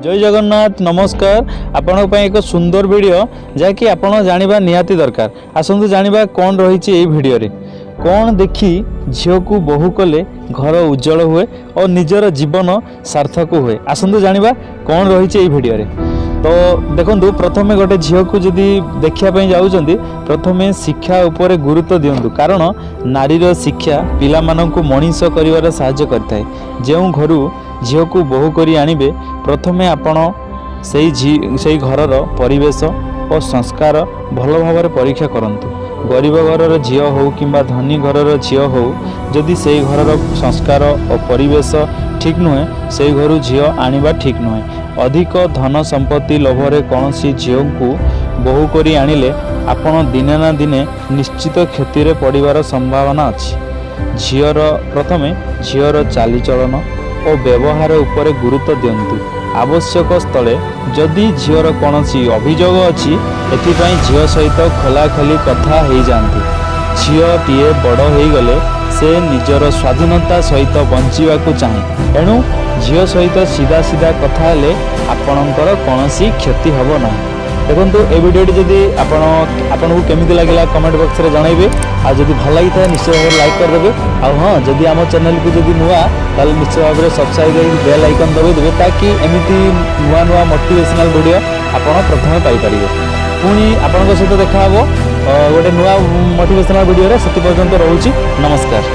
ଜୟ ଜଗନ୍ନାଥ, ନମସ୍କାର। ଆପଣଙ୍କ ପାଇଁ ଏକ ସୁନ୍ଦର ଭିଡ଼ିଓ, ଯାହାକି ଆପଣ ଜାଣିବା ନିହାତି ଦରକାର। ଆସନ୍ତୁ ଜାଣିବା କ'ଣ ରହିଛି ଏଇ ଭିଡ଼ିଓରେ। କ'ଣ ଦେଖି ଝିଅକୁ ବୋହୂ କଲେ ଘର ଉଜ୍ଜଳ ହୁଏ ଓ ନିଜର ଜୀବନ ସାର୍ଥକ ହୁଏ? ଆସନ୍ତୁ ଜାଣିବା କ'ଣ ରହିଛି ଏଇ ଭିଡ଼ିଓରେ। ତ ଦେଖନ୍ତୁ, ପ୍ରଥମେ ଗୋଟେ ଝିଅକୁ ଯଦି ଦେଖିବା ପାଇଁ ଯାଉଛନ୍ତି, ପ୍ରଥମେ ଶିକ୍ଷା ଉପରେ ଗୁରୁତ୍ୱ ଦିଅନ୍ତୁ, କାରଣ ନାରୀର ଶିକ୍ଷା ପିଲାମାନଙ୍କୁ ମଣିଷ କରିବାରେ ସାହାଯ୍ୟ କରିଥାଏ। ଯେଉଁ ଘରୁ ଝିଅକୁ ବୋହୂ କରି ଆଣିବେ, ପ୍ରଥମେ ଆପଣ ସେଇ ଘରର ପରିବେଶ ଓ ସଂସ୍କାର ଭଲ ଭାବରେ ପରୀକ୍ଷା କରନ୍ତୁ। ଗରିବ ଘରର ଝିଅ ହେଉ କିମ୍ବା ଧନୀ ଘରର ଝିଅ ହେଉ, ଯଦି ସେଇ ଘରର ସଂସ୍କାର ଓ ପରିବେଶ ଠିକ୍ ନୁହେଁ, ସେଇ ଘରୁ ଝିଅ ଆଣିବା ଠିକ୍ ନୁହେଁ। ଅଧିକ ଧନ ସମ୍ପତ୍ତି ଲୋଭରେ କୌଣସି ଝିଅଙ୍କୁ ବୋହୂ କରି ଆଣିଲେ ଆପଣ ଦିନେ ନା ଦିନେ ନିଶ୍ଚିତ କ୍ଷତିରେ ପଡ଼ିବାର ସମ୍ଭାବନା ଅଛି। ପ୍ରଥମେ ଝିଅର ଚାଲିଚଳନ ଓ ବ୍ୟବହାର ଉପରେ ଗୁରୁତ୍ୱ ଦିଅନ୍ତୁ। ଆବଶ୍ୟକ ସ୍ଥଳେ ଯଦି ଝିଅର କୌଣସି ଅଭିଯୋଗ ଅଛି, ଏଥିପାଇଁ ଝିଅ ସହିତ ଖୋଲାଖୋଲି କଥା ହେଇଯାଆନ୍ତୁ। ଝିଅଟିଏ ବଡ଼ ହେଇଗଲେ ସେ ନିଜର ସ୍ୱାଧୀନତା ସହିତ ବଞ୍ଚିବାକୁ ଚାହେଁ। ଏଣୁ ଝିଅ ସହିତ ସିଧା ସିଧା କଥା ହେଲେ ଆପଣଙ୍କର କୌଣସି କ୍ଷତି ହେବ ନାହିଁ। ଦେଖନ୍ତୁ, ଏ ଭିଡ଼ିଓଟି ଯଦି ଆପଣଙ୍କୁ କେମିତି ଲାଗିଲା, କମେଣ୍ଟ ବକ୍ସରେ ଜଣାଇବେ। ଆଉ ଯଦି ଭଲ ଲାଗିଥାଏ, ନିଶ୍ଚୟ ଭାବରେ ଲାଇକ୍ କରିଦେବେ। ଆଉ ହଁ, ଯଦି ଆମ ଚ୍ୟାନେଲକୁ ଯଦି ନୂଆ, ତାହେଲେ ନିଶ୍ଚୟ ଭାବରେ ସବସ୍କ୍ରାଇବ୍ କରିକି ବେଲ୍ ଆଇକନ୍ ଦବାଇ ଦେବେ, ତାକି ଏମିତି ନୂଆ ନୂଆ ମୋଟିଭେସନାଲ୍ ଭିଡ଼ିଓ ଆପଣ ପ୍ରଥମେ ପାଇପାରିବେ। ପୁଣି ଆପଣଙ୍କ ସହିତ ଦେଖା ହେବ ଗୋଟେ ନୂଆ ମୋଟିଭେସନାଲ୍ ଭିଡ଼ିଓରେ। ସେଥି ପର୍ଯ୍ୟନ୍ତ ରହୁଛି, ନମସ୍କାର।